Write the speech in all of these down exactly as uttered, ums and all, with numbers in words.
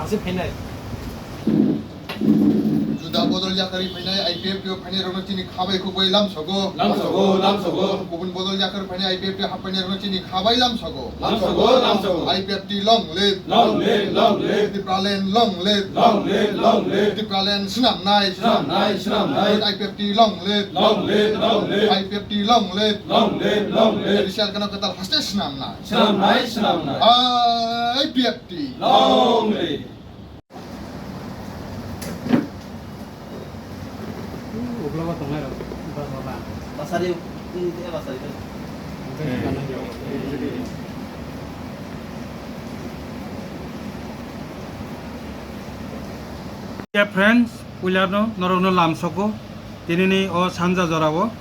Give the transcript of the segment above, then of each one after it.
Ase phainai. Juda bodol yakarwi phainai I P F T o phainai rokno chini khabai khukbai lamsogo. Lamsogo, lamsogo. Kubun bodol yakarwi phainai I P F T o happainai rokno chini khabai lamsogo. Lamsogo, lamsogo. I P F T long live. Long live, long live. Tipraland long live. Long live, long live. Tipraland swnamnai. Swnamnai, swnamnai. I P F T long live. Long live, long live. I P F T long live. Long live, long live. Judicial gana kwtal haste swnamnai. Swnamnai, swnamnai. I P F T. Long live. Basari, ini dia basari. Ya, friends, puilano norokno lamsogo tinini o sanja jorao.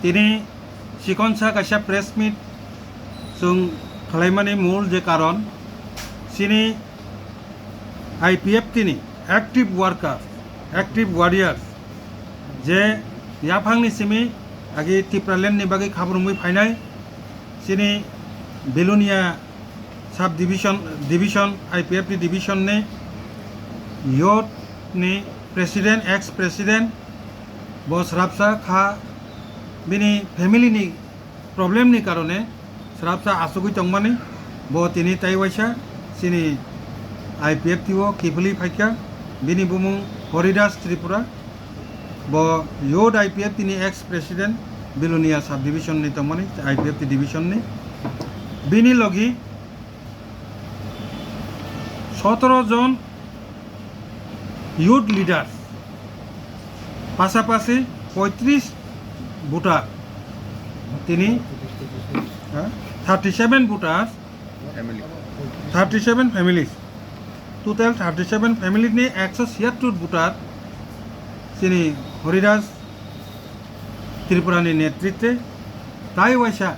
Tini chikonsa kaisa press meet chwng khwlaimani mul je karon, chini I P F T ni active worker, active warriors, je yaphangni simi agi Tipraland ni bagwi khabrumwi phainai, chini Belonia sub division, division, I P F T division ni youth ni president, ex president, bo srapsa kha, bini family ni problem ni karone srapsa asugwi tongmani, bo tini tai waisa chini I P F T o kiphilwi phaikha, bini bumung Horidas Tripura, bo youth I P F T ni ex president, Belonia sub division ni tongmani, I P F T division ni, bini logi sotoro jon youth leaders, pasapasi poitris voter, tini, ha, thirty seven voters, Family. Thirty seven families, total thirty seven family ni ekso siyattur voter chini Horidas Tripura ni netritwe tai waisa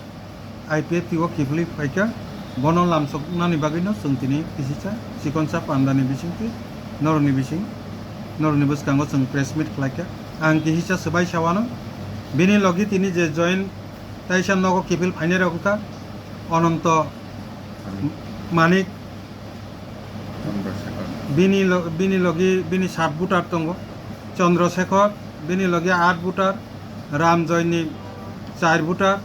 I P F T o kiphilwi phaikha, bono lamsoknani bagwino chwng tini kisisa chikonsa pandani bisingtwi norokni bising, norokni bwskango chwng press meet khlaikha. Ang kisisa swbai sawano, bini logi tini je join taisa nogo kiphil phainairok wngkha Ononto Manik, bini lo-, bini logi bini sat voter tongo, Chandra Shekhar, bini logi aat voter, Ramjoyni char voter,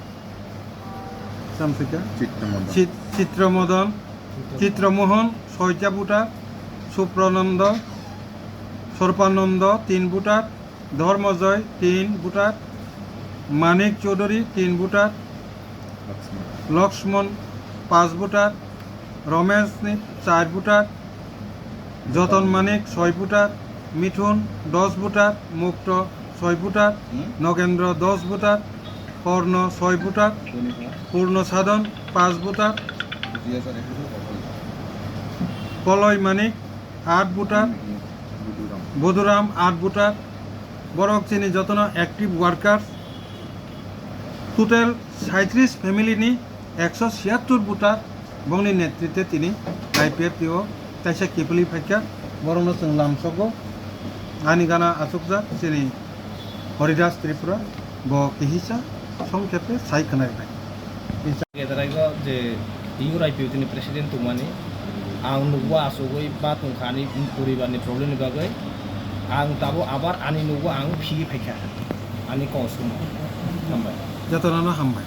Samsika, Chitra Modan. Chit-, Chitra Modan, Chitra Mohan, soita voter, Suprananda, Sorpananda, tin voter, Dharmojoy, tin voter, Manik Chaudhary, tin voter, Lakshman. Lakshman, panch voter, Ramesh ni char voter, Joton Manik, soi voter, Mithun, dos voter, Mukto, soi voter, Hmm? Nogendra, dos voter, Porno, soi voter, Purno. Purno Sadhan, panch voter, Koloi Manik, aat voter, Hmm. Buduram. Buduram, aat voter, borok chini jotono active workers, total saitris family ni ekso siyattur voter bongni netritwe tini I P F T o taisa kiphilwi phaikha, borokno chwng lamsogo. Ani gana achukjak chini Horidas Tripura, bo kihisa songkhepe sai khwnai bai. Gedarago je youth I P F T ni president tongmani, ang nukgo achugwi ba tongkha ani poribar ni problem ni bagwi, ang tabuk abar ani nukgo ang phiywi phaikha ani kosong. Hambai. Jotono hambai.